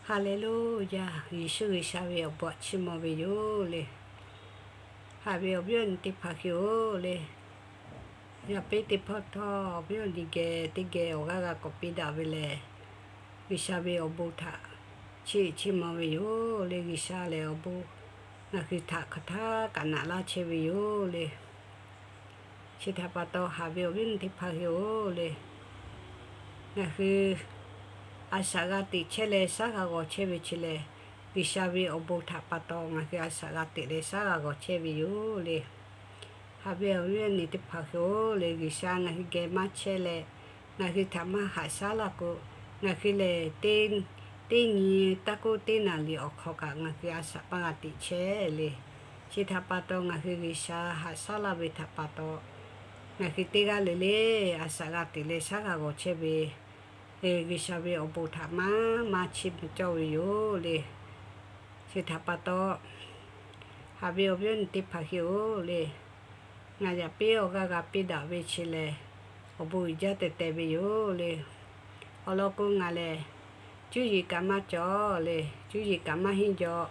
Haˍleˍluˇyaˇ, Yeˍsuˆ G'uiˬsha ve awˬ bon htaꞈ chiˇ mvuh ve yoˬ le. Haꞈ ve awˬ viˉ awˬ nyi teˇ hpaˍ hk'e-oˬ le. Yaꞈ piˉ teˇ hpawˇ htawˇ, awˬ viˉ awˬ nyi geh teˇ geh awˬ g'aˇ g'a k'awꞈ piˇ daꞈ ve lehˬ, G'uiˬsha ve awˬ bon htaꞈ chiˇ chiˇ mvuh ve yoˬ le. G'uiˬsha lehˬ awˬ bon ngaˬ hui htaꞈ hk'aˬ htaˇ kaꞈ naꞈ laˇ chehˇ ve yoˬ le. Chi htaꞈ pa taw, haꞈ ve awˬ viˉ awˬ nyi teˇ hpaˍ hk'e-oˬ le, ngaˬ hui a shaꞈ g'a teꞈ chehˇ leh shaˉ g'a g'awˬ chehˇ ve chi lehˬ, G'uiˬsha ve awˬ bon htaꞈ pa taw ngaˬ hui a shaꞈ g'a teꞈ leh shaˉ g'a g'awˬ chehˇ ve yoˬ le. Haꞈ ve awˬ viˉ awˬ nyi teˇ hpaˍ hk'e-oˬ le, G'uiˬsha ngaˬ hui geh maˇ chehˇ leh, ngaˬ hui htaꞈ maˇ haꞈ shaˉ laˇ k'o, ngaˬ hui lehˬ teˇ nyi taˇ kuˉ teˇ naˍ liꞈ awˬ hk'aw kaꞈ ngaˬ hui a shaꞈ maˇ g'a teꞈ chehˇ le. Chi htaꞈ pa taw, ngaˬ hui G'uiˬsha haꞈ shaˉ laˇ ve htaꞈ pa taw, ngaˬ hui teˇ g'aˇ le le a shaꞈ g'a teꞈ leh shaˉ g'a g'awˬ chehˇ ve, G'uiˬsha ve awˬ bon htaꞈ maˇ maˇ chiˇ mvuh cawˇ ve yoˬ le. Chi htaꞈ pa taw, haꞈ ve awˬ viˉ awˬ nyi teˇ hpaˍ hk'e-oˬ le, ngaˬ yaꞈ piˉ awˬ g'aˇ g'a piˇ daꞈ ve chi lehˬ, awˬ bon uiˍ jaˇ teh teh ve yoˬ le. Awˬ lawn k'o, ngaˬ lehˬ cuˇ yiˍ kaꞈ maˇ cawˬ le, cuˇ yiˍ kaꞈ maˇ henˇ jaw.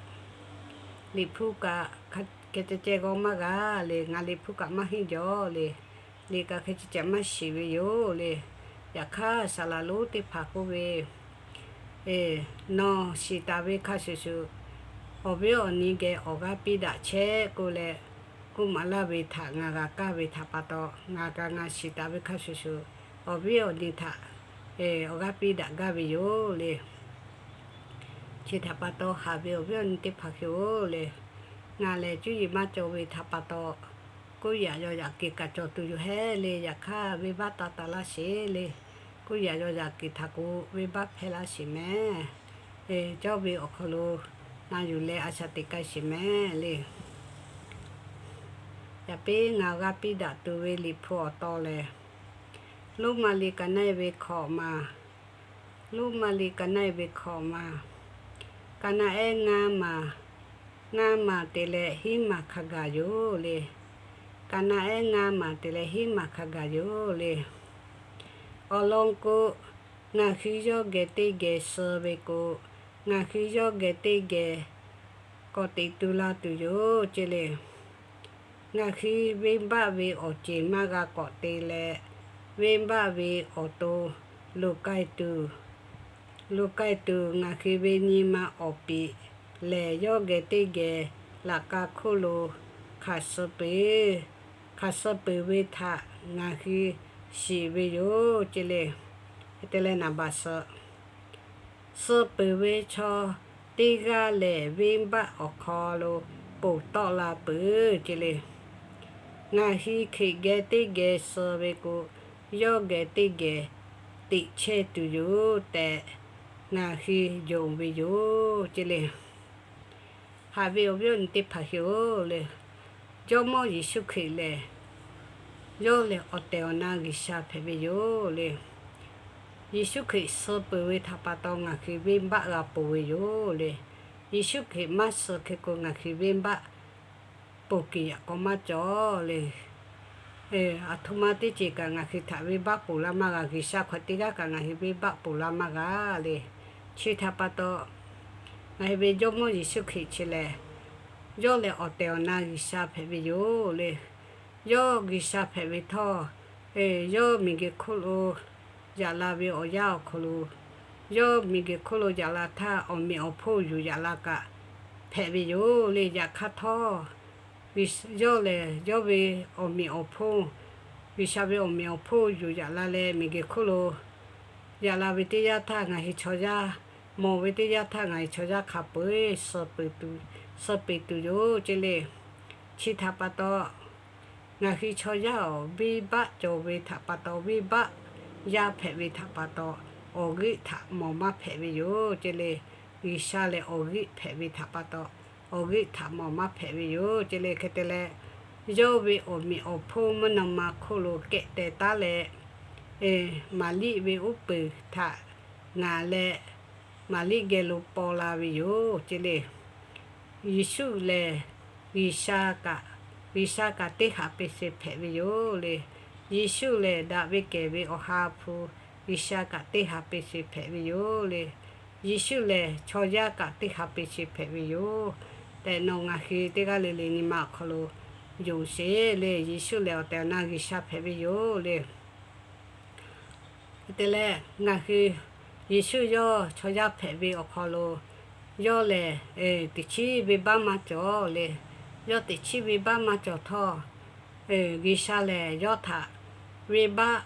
Liꞈ hpu kaꞈ hk'e ceh ceh g'aw maˇ g'a le, ngaˬ liꞈ hpu kaꞈ maˇ henˇ jaw le. Liꞈ kaꞈ hk'e ceh ceh maˇ shiˍ ve yoˬ le. Yaꞈ hk'aˇ, saˍ laˍ lonˉ teˇ hpaˍ k'oˆ ve, Nawˬ shiˍ taˍ ve hk'a shuˍ shuˍ, awˬ viˉ awˬ nyi geh awˬ g'aˇ piˇ daꞈ chehˇ k'oˆ leh, k'oˆ maˍ laˇ ve htaꞈ ngaˬ g'a kaˇ ve htaꞈ pa taw, ngaˬ kaꞈ ngaˬ shiˍ taˍ ve hk'a shuˍ shuˍ, awˬ viˉ awˬ nyi htaꞈ awˬ g'aˇ piˇ daꞈ gaˇ ve yoˬ le. Chi htaꞈ pa taw, haꞈ ve awˬ viˉ awˬ nyi teˇ hpaˍ hk'e-oˬ le, ngaˬ lehˬ cuˇ yiˍ maˇ cawˬ ve htaꞈ pa taw, kuˇ yaꞈ yaw yaꞈ kuiˬ kaꞈ cawˬ tuˬ yoˬ hehˉ le. Yaꞈ hk'aˇ, venˇbaˆ taˇ taˍ laˇ sheˍ le. Kuˇ yaꞈ yaw yaꞈ kuiˬ htaꞈ k'o, venˇbaˆ hpehˇ laˇ sheˍ mehˍ. Cawˇ ve awˬ hk'aw lo na yuˬ leh a shaꞈ teꞈ k'ai sheˍ mehˍ le. Yaꞈ piˉ ngaˬ g'a piˇ daꞈ tuˬ ve liꞈ hpu awˬ taw lehˬ, Roˉmaꞈ liꞈ kaꞈ naˆ-e ve hkawꞈ ma, Roˉmaꞈ liꞈ kaꞈ naˆ-e ve hkawꞈ ma, kaꞈ naˆ-ehˉ ngaˇ maˬ, ngaˇ maˬ te leh hiˉ maˬ hk'a gaˬ yoˬ le. Kaꞈ naˆ-ehˉ ngaˇ maˬ te leh hiˉ maˬ hk'a gaˬ yoˬ le. Awˬ lawn k'o, ngaˬ hui yawˇ geh teˇ geh suh ve k'o, ngaˬ hui yawˇ geh teˇ geh k'awꞈ teꞈ tu la tuˬ yoˬ ce le. Ngaˬ hui venˇbaˆ ve awˬ ceˬ maˇ g'a k'awꞈ te leh, venˇbaˆ ve awˬ to loˍ k'ai tuˬ, loˍ k'ai tuˬ ngaˬ hui ve nyi ma awˬ piˍ lehˬ, yawˇ geh teˇ geh laꞈ ka hk'oˆ lo hk'aˬ suh peuˬ, hk'aˬ suh peuˬ ve htaꞈ ngaˬ hui shiˍ ve yoˬ ce le. Hk'e te leh naˍ baˬ suh, suh peuˬ ve chaw teˇ g'aˇ lehˬ, venˇbaˆ awˬ hk'aw lo ponˬ tawˆ la peuˬ ce le. Ngaˬ hui Hkriꞈ geh teˇ geh suh ve k'o, yawˇ geh teˇ geh teꞈ chehˇ tuˬ yoˬ tehꞈ, ngaˬ hui yonˍ ve yoˬ ce le. Haꞈ ve awˬ viˉ awˬ nyi teˇ hpaˍ hk'e-oˬ le, Jawˇmawˇ Yeˍsuˆ Hkriꞈ lehˬ, yawˇ lehˬ awˬ tehˬ awˬ na G'uiˬsha hpehꞈ ve yoˬ le. Yeˍsuˆ Hkriꞈ suh peuˬ ve htaꞈ pa taw ngaˬ hui venˇbaˆ g'a ponˬ ve yoˬ le. Yeˍsuˆ Hkriꞈ maˇ suh hk'e k'o, ngaˬ hui venˇbaˆ ponˬ kuiˬ yaꞈ k'aw maˇ cawˬ le. Aˬ htoꞈ ma teˇ ceuˬ kaꞈ ngaˬ hui htaꞈ venˇbaˆ ponˬ laˇ maˇ g'a. G'uiˬsha hk'awꞈ teˇ g'aˇ kaꞈ ngaˬ hui venˇbaˆ ponˬ laˇ maˇ g'a le. Chi htaꞈ pa taw, ngaˬ hui ve Jawˇmawˇ Yeˍsuˆ Hkriꞈ chi lehˬ, yawˇ lehˬ awˬ tehˬ awˬ na G'uiˬsha hpehꞈ ve yoˬ le. Yawˇ G'uiˬsha hpehꞈ ve htawˇ, yawˇ miˬguiˬ hk'oˆ lo yaꞈ la ve awˬ yanˇ awˬ hk'aw lo, yawˇ miˬguiˬ hk'oˆ lo yaꞈ la htaˇ, awˬ meꞈ awˬ hponˇ yuˬ yaꞈ la kaꞈ hpehꞈ ve yoˬ le. Yaꞈ hk'aˇ htawˇ, yawˇ lehˬ yawˇ ve awˬ meꞈ awˬ hponˇ, G'uiˬsha ve awˬ meꞈ awˬ hponˇ yuˬ yaꞈ la leh miˬguiˬ hk'oˆ lo yaꞈ la ve teˇ yanˇ htaˇ, ngaˬ hui chaw yaˇ mawˬ ve teˇ yanˇ htaˇ, ngaˬ hui chaw yaˇ hk'a peu-eˬ suh peuˬ tuˬ yoˬ ce le. Chi htaꞈ pa taw, ngaˬ hui chaw yaˇ awˬ venˇbaˆ cawˬ ve htaꞈ pa taw, venˇbaˆ yaˇ hpehꞈ ve htaꞈ pa taw, awˬ g'euˆ htaꞈ mawˬ maˇ hpehꞈ ve yoˬ ce le. G'uiˬsha lehˬ awˬ g'euˆ hpehꞈ ve htaꞈ pa taw, awˬ g'euˆ htaꞈ mawˬ maˇ hpehꞈ ve yoˬ ce le. Hk'e te leh, yawˇ ve awˬ meꞈ awˬ hponˇ mvuhˇ naw ma hk'oˆ lo kehˆ teh taˉ leh, Maˍriˆ ve uˉ peunˍ htaꞈ ngaˍ leh, Maˍriˆ geh lo paw la ve yoˬ ce le. Yeˍsuˆ lehˬ, G'uiˬsha kaꞈ, G'uiˬsha kaꞈ teˇ ha pe suh hpehꞈ ve yoˬ le. Yeˍsuˆ lehˬ, daꞈ ve kehˬ ve Awˬ ha hpu G'uiˬsha kaꞈ teˇ ha pe suh hpehꞈ ve yoˬ le. Yeˍsuˆ lehˬ chaw yaˇ kaꞈ teˇ ha piˇ chi hpehꞈ ve yoˬ tehꞈ, nawˬ ngaˬ hui teˇ g'aˇ le le nyi ma awˬ hk'aw lo yonˍ sheˍ le. Yeˍsuˆ lehˬ awˬ tehˬ awˬ na G'uiˬsha hpehꞈ ve yoˬ le. Hk'e te leh, ngaˬ hui Yeˍsuˆ yawˇ chaw yaˇ hpehꞈ ve awˬ hk'aw lo, yawˇ lehˬ teꞈ chiˉ venˇbaˆ maˇ cawˬ le. Yawˇ teꞈ chiˉ venˇbaˆ maˇ cawˬ htawˇ, G'uiˬsha lehˬ yawˇ htaꞈ venˇbaˆ,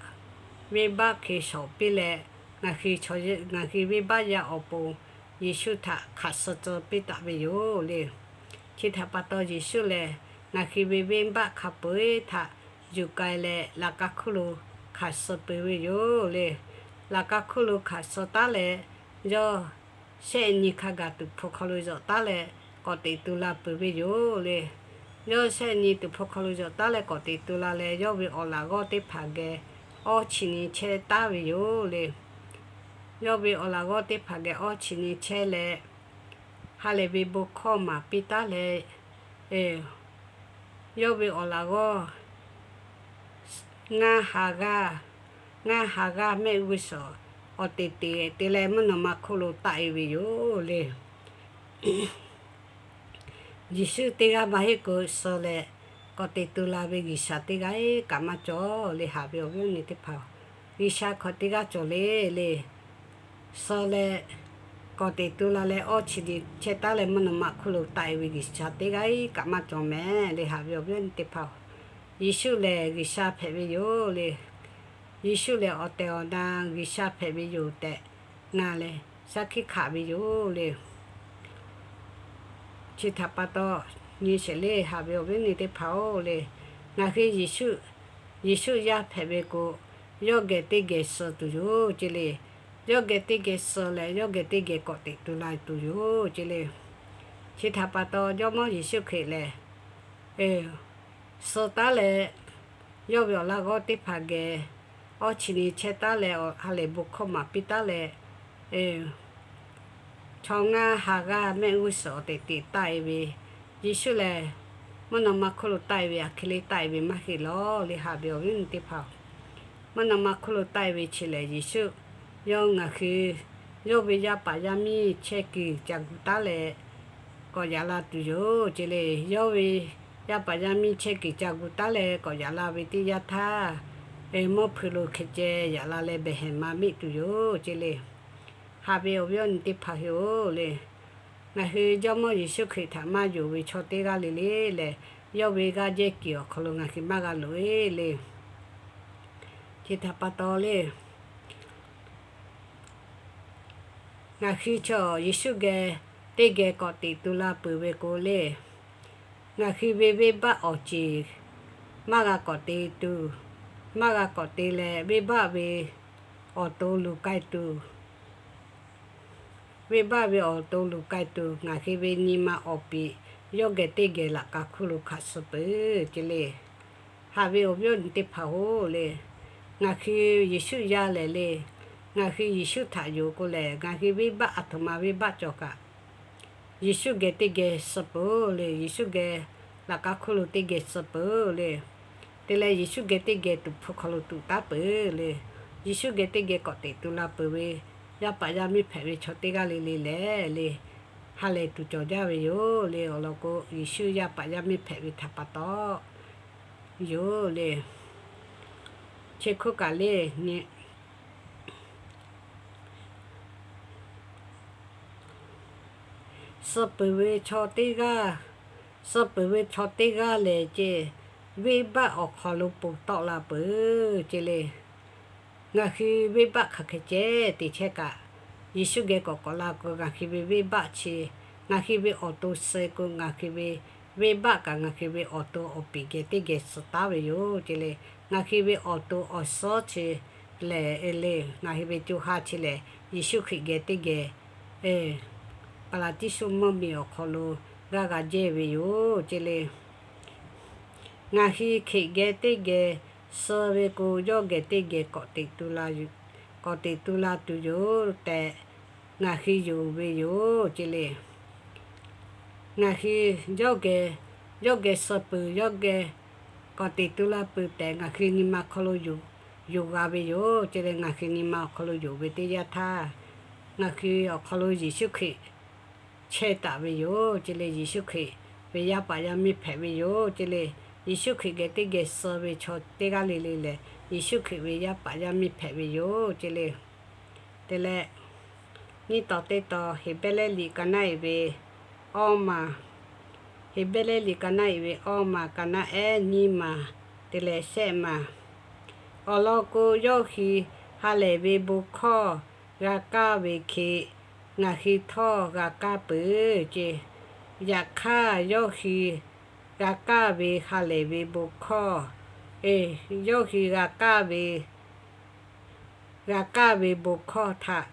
venˇbaˆ hk'e shawˍ piˇ leh, ngaˬ hui venˇbaˆ yaˇ awˬ pon Yeˍsuˆ htaꞈ hk'aˬ suh tcuh piˇ taˍ ve yoˬ le. Chi htaꞈ pa taw, Yeˍsuˆ lehˬ ngaˬ hui ve venˇbaˆ hk'a peu-eˬ htaꞈ yuˬ k'ai leh, laꞈ ka hkuˇ lo hk'aˬ suh peuˬ ve yoˬ le. Laꞈ ka hkuˇ lo hk'aˬ suh taˉ leh, yawˇ shehˆ nyi hk'a gaˬ tuˍ hpfuh hk'aw lo yawꞈ taˉ leh k'awꞈ teꞈ tu la peuˬ ve yoˬ le. Yawˇ shehˆ nyi tuˍ hpfuh hk'aw lo yawꞈ taˉ leh k'awꞈ teꞈ tu la leh, yawˇ ve awˬ laꞈ g'awˇ teˇ hpaˍ geh awˇ chi nyi chehˇ taˍ ve yoˬ le. Yawˇ ve awˬ laꞈ g'awˇ teˇ hpaˍ geh awˇ chi nyi chehˇ leh, ha lehˬ ve bon hkawˇ maˍ piˇ taˉ leh, yawˇ ve awˬ laꞈ g'awˇ ngaˇ ha g'aˇ, ngaˇ ha g'aˇ mehˆ g'uˇ suhˍ awˬ teꞈ teꞈ te leh mvuhˇ naw ma hk'oˆ lo taˆ-e ve yoˬ le. Yeˍsuˆ teˇ g'aˇ maˇ heˆ k'o, suh leh k'awꞈ teꞈ tu la ve G'uiˬsha teˇ g'aˇ kaꞈ maˇ cawˬ le. Haꞈ ve awˬ viˉ awˬ nyi teˇ hpaˍ-oˬ, G'uiˬsha hk'awꞈ teˇ g'aˇ cawˬ le le. Suh leh k'awꞈ teꞈ tu la leh awˇ chi nyi chehˇ taˉ leh mvuhˇ naw ma hk'oˆ lo taˆ-e ve G'uiˬsha teˇ g'aˇ kaꞈ maˇ cawˬ mehˍ le. Haꞈ ve awˬ viˉ awˬ nyi teˇ hpaˍ-oˬ, Yeˍsuˆ lehˬ G'uiˬsha hpehꞈ ve yoˬ le. Yeˍsuˆ lehˬ awˬ tehˬ awˬ na G'uiˬsha hpehꞈ ve yoˬ tehꞈ ngaˬ lehˬ shaˉ hkiˆ hkanˍ ve yoˬ le. Chi htaꞈ pa taw, nyi sheˍ le. Haꞈ ve awˬ viˉ awˬ nyi teˇ hpaˍ-oˬ le, ngaˬ hui Yeˍsuˆ, Yeˍsuˆ yaˇ hpehꞈ ve k'o, yawˇ geh teˇ geh suh tuˬ yoˬ ce le. Yawˇ geh teˇ geh suh leh yawˇ geh teˇ geh k'awꞈ teꞈ tu la tuˬ yoˬ ce le. Chi htaꞈ pa taw, Jawˇmawˇ Yeˍsuˆ Hkriꞈ lehˬ suh taˉ leh, yawˇ ve awˬ laꞈ g'awˇ teˇ hpaˍ geh awˇ chi nyi chehˇ taˉ leh, ha lehˬ bon hkawˇ maˍ piˇ taˉ leh, chaw ngaˇ ha g'aˇ mehˆ g'uˇ suhˍ awˬ teꞈ teꞈ taˆ-e ve, Yeˍsuˆ lehˬ mvuhˇ naw ma hk'oˆ lo taˆ-e ve, aˬ hk'e le taˆ-e ve maˇ heˆ lawˬ le. Haꞈ ve awˬ viˉ awˬ nyi teˇ hpaˍ-oˬ, mvuhˇ naw ma hk'oˆ lo taˆ-e ve chi lehˬ, Yeˍsuˆ yawˇ ngaˬ hui, yawˇ ve yaˇ paˍ yaˇ miˇ chehˇ kuiˬ ca gu taˉ leh k'awꞈ yaꞈ la tuˬ yoˬ ce le. Yawˇ ve yaˇ paˍ yaˇ miˇ chehˇ kuiˬ ca gu taˉ leh k'awꞈ yaꞈ la ve teˇ yanˇ htaˇ, mvuhˇ hpui lo hkeh ceh yaꞈ la leh behˬ hehˍ ma miˆ tuˬ yoˬ ce le. Haꞈ ve awˬ viˉ awˬ nyi teˇ hpaˍ hui-oˬ le, ngaˬ hui Jawˇmawˇ Yeˍsuˆ Hkriꞈ htaꞈ maˇ yonˍ ve chaw teˇ g'aˇ le le lehˬ, yawˇ ve g'aˇ jehˇ kuiˬ awˬ hk'aw lo ngaˬ hui maˇ g'a loꞈ-e le. Chi htaꞈ pa taw le, ngaˬ hui chaw Yeˍsuˆ geh teˇ geh k'awꞈ teꞈ tu la peuˬ ve k'o le, ngaˬ hui ve venˇbaˆ awˬ ceˬ maˇ g'a k'awꞈ te tuˬ, maˇ g'a k'awꞈ te leh venˇbaˆ ve awˬ to luˬ k'ai tuˬ, venˇbaˆ ve awˬ to luˬ k'ai tuˬ, ngaˬ hui ve nyi ma awˬ piˍ yawˇ geh teˇ geh laꞈ ka hkuˇ lo hk'aˬ suh peuˬ ce le. Haꞈ ve awˬ viˉ awˬ nyi teˇ hpaˍ-oˬ le, ngaˬ hui Yeˍsuˆ yaˇ lehˬ le, ngaˬ hui Yeˍsuˆ htaꞈ yonˍ k'o lehˬ, ngaˬ hui venˇbaˆ aˬ htoꞈ ma venˇbaˆ cawˬ kaꞈ, Yeˍsuˆ geh teˇ geh suh peuˬ le. Yeˍsuˆ geh laꞈ ka hkuˇ lo teˇ geh suh peuˬ le. Te leh Yeˍsuˆ geh teˇ geh tuˍ hpfuh hk'aw lo tuꞈ taˉ peuˬ le. Yeˍsuˆ geh teˇ geh k'awꞈ teꞈ tu la peuˬ ve, yaˇ paˍ yaˇ miˇ hpehꞈ ve chaw teˇ g'aˇ le le lehˬ le, ha lehˬ tuˬ cawˬ jaˇ ve yoˬ le. Awˬ lawn k'o, Yeˍsuˆ yaˇ paˍ yaˇ miˇ hpehꞈ ve htaꞈ pa taw yoˬ le. Chi hk'oˆ kaꞈ le, suh peuˬ ve chaw teˇ g'aˇ, suh peuˬ ve chaw teˇ g'aˇ lehˬ ce, venˇbaˆ awˬ hk'aw lo ponˬ tawˆ la peuˬ ce le. Ngaˬ hui venˇbaˆ hk'aˬ hk'e ceh te chehˇ kaꞈ, Yeˍsuˆ geh k'awꞈ k'awꞈ la k'o, ngaˬ hui ve venˇbaˆ chi, ngaˬ hui ve awˬ to suh k'o, ngaˬ hui ve venˇbaˆ kaꞈ ngaˬ hui ve awˬ to awˬ piˍ geh teˇ geh suh taˉ ve yoˬ ce le. Ngaˬ hui ve awˬ to awˬ suhˉ chi lehˬ le, ngaˬ hui ve co ha chi lehˬ, Yeˍsuˆ Hkriꞈ geh teˇ geh paˍlaˍtiˇsuˆ mvuhˇmiˬ awˬ hk'aw lo g'aˇ g'a jehˇ ve yoˬ ce le. Ngaˬ hui Hkriꞈ geh teˇ geh suh ve k'o, yawˇ geh teˇ geh k'awꞈ teꞈ tu la tuˬ yoˬ tehꞈ ngaˬ hui yonˍ ve yoˬ ce le. Ngaˬ hui yawˇ geh, yawˇ geh suh peuˬ, yawˇ geh k'awꞈ teꞈ tu la peuˬ tehꞈ ngaˬ hui nyi ma hk'aw lo yonˍ g'a ve yoˬ ce le. Ngaˬ hui nyi ma awˬ hk'aw lo yonˍ ve teˇ yanˇ htaˇ, ngaˬ hui awˬ hk'aw lo Yeˍsuˆ Hkriꞈ chehˇ taˍ ve yoˬ ce le. Yeˍsuˆ Hkriꞈ ve yaˇ paˍ yaˇ miˇ hpehꞈ ve yoˬ ce le. Yeˍsuˆ Hkriꞈ geh teˇ geh suh ve chaw teˇ g'aˇ le le lehˬ, Yeˍsuˆ Hkriꞈ ve yaˇ paˍ yaˇ miˇ hpehꞈ ve yoˬ ce le. Te leh, nyiˇ taw teˇ taw Heˍbrehˇ liꞈ ka naˉ e ve awˇ ma, Heˍbrehˇ liꞈ ka naˉ e ve awˇ ma, ka naˉ ehˉ nyiˇ ma, te leh shehˆ ma. Awˬ lawn k'o, yawˇ hui ha lehˬ ve bon hkawˇ g'a kaˇ ve hk'e, ngaˬ hui htawˇ g'a kaˇ peuˬ ce. Yaꞈ hk'aˇ, yawˇ hui g'a kaˇ ve ha lehˬ ve bon hkawˇ, yawˇ hui g'a kaˇ ve g'a kaˇ ve bon hkawˇ htaꞈ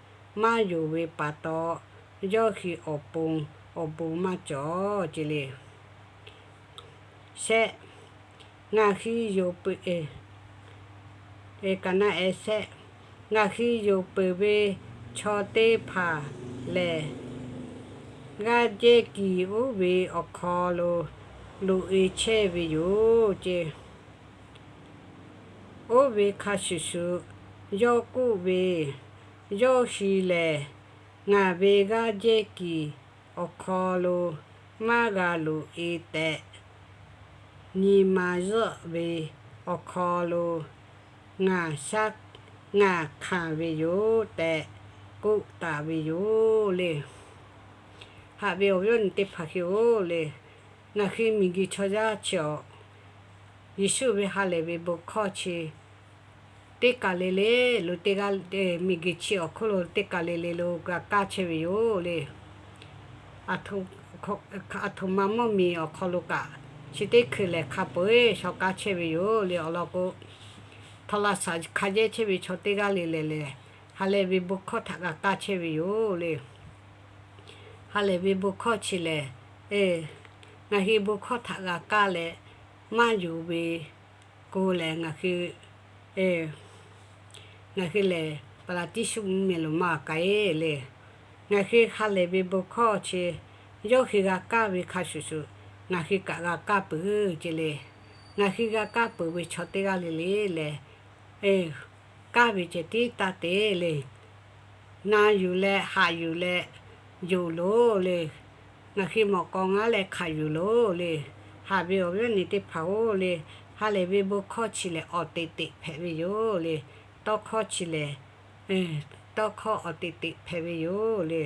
maˇ yonˍ ve pa taw, yawˇ hui awˬ pon awˬ bon maˇ cawˬ ce le. Shehˆ, ngaˬ hui yonˍ peuˬ, e, ka naˉ ehˉ shehˆ, ngaˬ hui yonˍ peuˬ ve chaw teˇ hpaˍ lehˬ, g'aˇ jehˇ kiˬ oˇ ve awˬ hk'aw lo loꞈ-e chehˇ ve yoˬ ce. Oˇ ve hk'a shuˍ shuˍ, yawˇ k'oˆ ve, yawˇ hui lehˬ ngaˬ ve g'aˇ jehˇ kiˬ awˬ hk'aw lo maˇ g'a loꞈ-e tehꞈ, nyi ma zuhˆ ve awˬ hk'aw lo ngaˬ shaˉ, ngaˬ hkanˍ ve yoˬ tehꞈ k'oˆ taˍ ve yoˬ le. Haꞈ ve awˬ viˉ awˬ nyi teˇ hpaˍ hui-oˬ le, ngaˬ hui miˬguiˬ chaw yaˇ chi awˬ, Yeˍsuˆ ve ha lehˬ ve bon hkawˇ chi teˇ kaˬ le le lo teˇ g'aˇ, miˬguiˬ chi awˬ hk'oˆ lo teˇ kaˬ le le lo g'a kaˇ chehˇ ve yoˬ le. Aˬ htoꞈ ma mvuhˇmiˬ awˬ hk'aw lo kaꞈ, chi teˇ hkui lehˬ hk'a peu-eˬ shaw kaˇ chehˇ ve yoˬ le. Awˬ lawn k'o, htaw la shaˍ hk'a jehˇ chehˇ ve chaw teˇ g'aˇ le le lehˬ, ha lehˬ ve bon hkawˇ htaꞈ g'a kaˇ chehˇ ve yoˬ le. Ha lehˬ ve bon hkawˇ chi lehˬ, ngaˬ hui bon hkawˇ htaꞈ g'a kaˇ leh maˇ yonˍ ve k'o lehˬ, ngaˬ hui ngaˬ hui lehˬ paˍlaˍtiˇsuˆ mvuhˇmiˬ lo maˇ k'ai le. Ngaˬ hui ha lehˬ ve bon hkawˇ chi yawˇ hui g'a kaˇ ve hk'a shuˍ shuˍ, ngaˬ hui kaꞈ g'a kaˇ peuˬ ce le. Ngaˬ hui g'a kaˇ peuˬ ve chaw teˇ g'aˇ le le lehˬ, kaˇ ve ceh tiˉ taˇ te le. Na yuˬ leh haꞈ yuˬ leh yonˍ loˬ le. Ngaˬ hui mawꞈ k'aw ngaˉ leh hkanˍ yuˬ loˬ le. Haꞈ ve awˬ viˉ awˬ nyi teˇ hpaˍ-oˬ le, ha lehˬ ve bon hkawˇ chi lehˬ awˬ teꞈ teꞈ hpehꞈ ve yoˬ le. Tawˇ hkawˇ chi lehˬ, tawˇ hkawˇ awˬ teꞈ teꞈ hpehꞈ ve yoˬ le.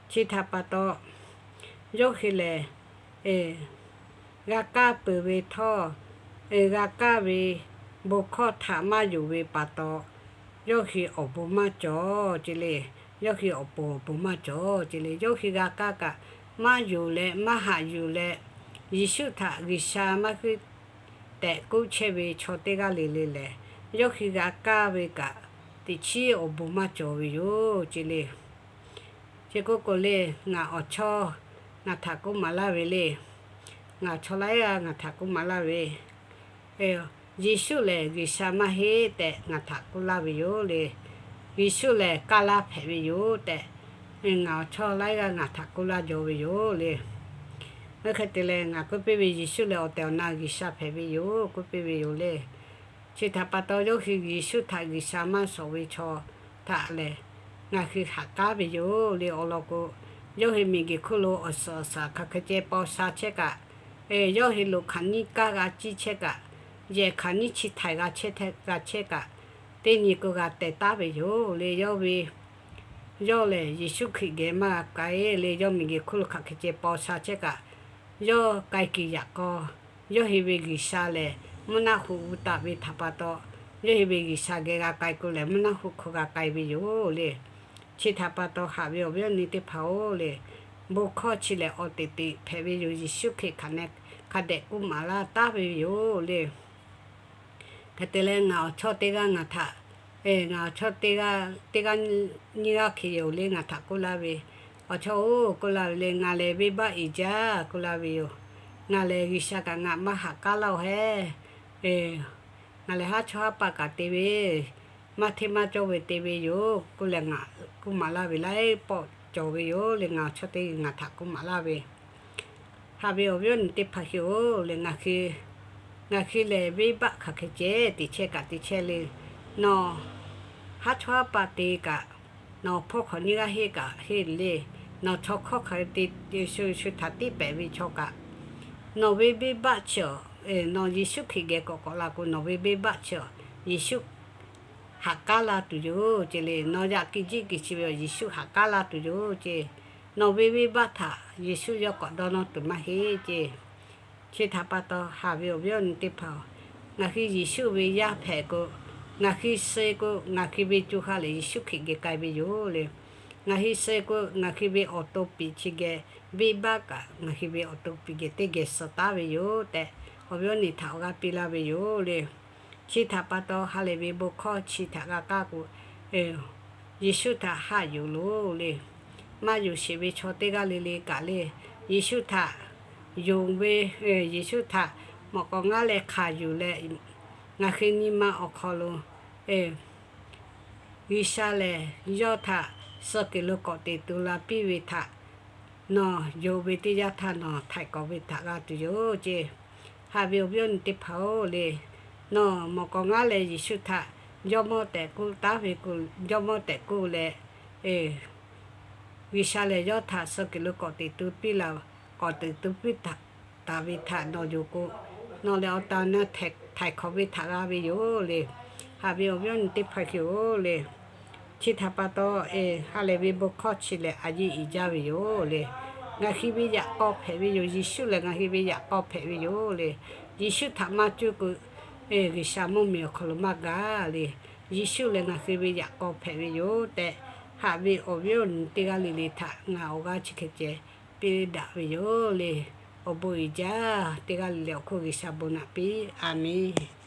Chi htaꞈ pa taw, yawˇ hui lehˬ g'a kaˇ peuˬ ve htawˇ, g'a kaˇ ve bon hkawˇ htaꞈ maˇ yonˍ ve pa taw, yawˇ hui awˬ bon maˇ cawˬ ce le. Yawˇ hui awˬ pon awˬ bon maˇ cawˬ ce le. Yawˇ hui g'a kaˇ kaꞈ maˇ yonˍ leh maˇ haꞈ yuˬ leh, Yeˍsuˆ htaꞈ G'uiˬsha maˇ huˆ tehꞈ k'oˆ chehˇ ve chaw teˇ g'aˇ le le lehˬ, yawˇ hui g'a kaˇ ve kaꞈ teꞈ chiˉ awˬ bon maˇ cawˬ ve yoˬ ce le. Chi k'oˆ k'o le, ngaˬ awˬ chawˇ ngaˬ htaꞈ k'oˆ maˍ laˇ ve le. Ngaˬ awˬ chawˇ laiˉ g'aˇ ngaˬ htaꞈ k'oˆ maˍ laˇ ve, Yeˍsuˆ lehˬ G'uiˬsha maˇ heˆ tehꞈ ngaˬ htaꞈ k'oˆ laˇ ve yoˬ le. Yeˍsuˆ lehˬ kaˇ laˇ hpehꞈ ve yoˬ tehꞈ, ngaˬ awˬ chawˇ laiˉ g'aˇ ngaˬ htaꞈ k'oˆ laˇ jaw ve yoˬ le. Oˇ hk'e te leh ngaˬ k'oˆ piˇ ve, Yeˍsuˆ lehˬ awˬ tehˬ awˬ na G'uiˬsha hpehꞈ ve yoˬ k'oˆ piˇ ve yoˬ le. Chi htaꞈ pa taw, yawˇ hui Yeˍsuˆ htaꞈ G'uiˬsha maˇ shawˍ ve chaw htaꞈ lehˬ, ngaˬ hui haꞈ k'aˉ ve yoˬ le. Awˬ lawn k'o, yawˇ hui miˬguiˬ hk'oˆ lo awˬ suhˍ awˬ shaˍ hk'aˬ hk'e ceh paw sha chehˇ kaꞈ, yawˇ hui loꞈ hk'aˬ nyiˇ kaˇ g'a ciˇ chehˇ kaꞈ, yehˬ hk'aˬ nyiˇ chi htaiˍ g'a chehˇ kaꞈ, teˇ nyi k'o g'a teh taˉ ve yoˬ le. Yawˇ ve, yawˇ lehˬ Yeˍsuˆ Hkriꞈ geh maˇ g'a k'ai le. Yawˇ miˬguiˬ hk'oˆ lo hk'aˬ hk'e ceh paw sha chehˇ kaꞈ, yawˇ k'ai kiˬ yaꞈ k'aw, yawˇ hui ve G'uiˬsha lehˬ mvuhˇ naˆ hoꞈ gu taˍ ve htaꞈ pa taw, yawˇ hui ve G'uiˬsha geh g'a k'ai k'o lehˬ, mvuhˇ naˆ hoꞈ hk'aw g'a k'ai ve yoˬ le. Chi htaꞈ pa taw, haꞈ ve awˬ viˉ awˬ nyi teˇ hpaˍ-oˬ le, bon hkawˇ chi lehˬ awˬ teꞈ teꞈ hpehꞈ ve yoˬ. Yeˍsuˆ Hkriꞈ hk'aˬ neh hk'a dehꞈ k'oˆ maˍ laˇ taˉ ve yoˬ le. Hk'e te leh, ngaˬ awˬ chawˇ teˇ g'aˇ ngaˬ htaꞈ, ngaˬ awˬ chawˇ teˇ g'aˇ, teˇ g'aˇ nyiˇ g'aˇ hk'e yoˬ le, ngaˬ htaꞈ k'oˆ laˇ ve, Awˬ chawˇ-oˬ, k'oˆ laˇ ve le, ngaˬ lehˬ venˇbaˆ iˍ jaˇ k'oˆ laˇ ve yoˬ. Ngaˬ lehˬ G'uiˬsha kaꞈ ngaˬ maˇ haꞈ k'aˉ laˇ-oˬ hehˉ. Ngaˬ lehˬ haˉ chawˇ haˉ paˆ kaꞈ te ve, maˇ hteˇ maˇ cawˇ ve te ve yoˬ k'oˆ leh, ngaˬ k'oˆ maˍ laˇ ve laiˉ pawˆ cawˬ ve yoˬ le. Ngaˬ awˬ chawˇ teˇ g'aˇ ngaˬ htaꞈ k'oˆ maˍ laˇ ve, haꞈ ve awˬ viˉ awˬ nyi teˇ hpaˍ hui-oˬ le, ngaˬ hui lehˬ venˇbaˆ hk'aˬ hk'e ceh te chehˇ kaꞈ te chehˇ le. Nawˬ haˉ chawˇ haˉ paˆ te kaꞈ, nawˬ hpawˇ hk'awꞈ nyiˇ g'aˇ henˇ kaꞈ henˇ le, nawˬ chaw hkawˇ hk'a te shu shu htaꞈ tiˉ pehˍ ve chaw kaꞈ, nawˬ ve venˇbaˆ chi awˬ, nawˬ Yeˍsuˆ Hkriꞈ geh k'awꞈ k'awꞈ la k'o, nawˬ ve venˇbaˆ chi awˬ Yeˍsuˆ haꞈ k'aˉ laˇ tuˬ yoˬ ce le. Nawˬ yaꞈ kiˇ jiˆ kiˇ chi ve awˬ Yeˍsuˆ haꞈ k'aˉ laˇ tuˬ yoˬ ce. Nawˬ ve venˇbaˆ htaꞈ Yeˍsuˆ yawˇ k'awꞈ dawˇ nawˇ tuˬ maˇ heˆ ce. Chi htaꞈ pa taw, haꞈ ve awˬ viˉ awˬ nyi teˇ hpaˍ-oˬ, ngaˬ hui Yeˍsuˆ ve yaˇ hpehꞈ k'o, ngaˬ hui suh k'o, ngaˬ hui ve co ha lehˬ Yeˍsuˆ Hkriꞈ geh k'ai ve yoˬ le. Ngaˬ hui suh k'o, ngaˬ hui ve awˬ to piˍ chi geh, venˇbaˆ kaꞈ ngaˬ hui ve awˬ to piˍ geh teˇ geh suh taˉ ve yoˬ tehꞈ, awˬ viˉ awˬ nyi htaꞈ awˬ g'aˇ piˇ laˇ ve yoˬ le. Chi htaꞈ pa taw, ha lehˬ ve bon hkawˇ chi htaꞈ g'a kaˇ k'o, Yeˍsuˆ htaꞈ haꞈ yuˬ loˬ le. Maˇ yonˍ sheˍ ve chaw teˇ g'aˇ le le kaꞈ le, Yeˍsuˆ htaꞈ yonˍ ve, Yeˍsuˆ htaꞈ mawꞈ k'aw ngaˉ leh hk'aˬ yuˬ leh, ngaˬ hui nyi ma awˬ hk'aw lo G'uiˬsha lehˬ yawˇ htaꞈ suh kuiˬ lo k'awꞈ teꞈ tu la piˇ ve htaꞈ nawˬ yonˍ ve teˇ yanˇ htaˇ nawˬ htaiˍ hkawꞈ ve htaꞈ g'a tuˬ yoˬ ce. Haꞈ ve awˬ viˉ awˬ nyi teˇ hpaˍ-oˬ le, nawˬ mawꞈ k'aw ngaˉ leh Yeˍsuˆ htaꞈ jawˇmawˇ tehꞈ k'oˆ taˉ ve k'o, jawˇmawˇ tehꞈ k'oˆ leh, G'uiˬsha lehˬ yawˇ htaꞈ suh kuiˬ lo k'awꞈ teꞈ tu piˇ la, k'awꞈ teꞈ tu piˇ taˍ ve htaꞈ nawˬ yonˍ k'o, nawˬ lehˬ awˬ tehˬ awˬ na htaiˍ hkawꞈ ve htaꞈ g'a ve yoˬ le. Haꞈ ve awˬ viˉ awˬ nyi teˇ hpaˍ hui-oˬ le, chi htaꞈ pa taw, ha lehˬ ve bon hkawˇ chi lehˬ a yiˇ iˍ jaˇ ve yoˬ le. Ngaˬ hui ve yaꞈ k'aw hpehꞈ ve yoˬ. Yeˍsuˆ lehˬ ngaˬ hui ve yaꞈ k'aw hpehꞈ ve yoˬ le. Yeˍsuˆ htaꞈ maˇ cuˇ k'o, G'uiˬsha mvuhˇmiˬ awˬ hk'aw lo maˇ gaˬ le. Yeˍsuˆ lehˬ ngaˬ hui ve yaꞈ k'aw hpehꞈ ve yoˬ tehꞈ, haꞈ ve awˬ viˉ awˬ nyi teˇ g'aˇ le le htaꞈ ngaˬ awˬ g'aˇ chi hk'e ceh piˇ daꞈ ve yoˬ le. Awˬ bon uiˍ jaˇ. Teˇ g'aˇ le le awˬ hk'oˆ G'uiˬsha bon naꞈ piˇ. A menˬ.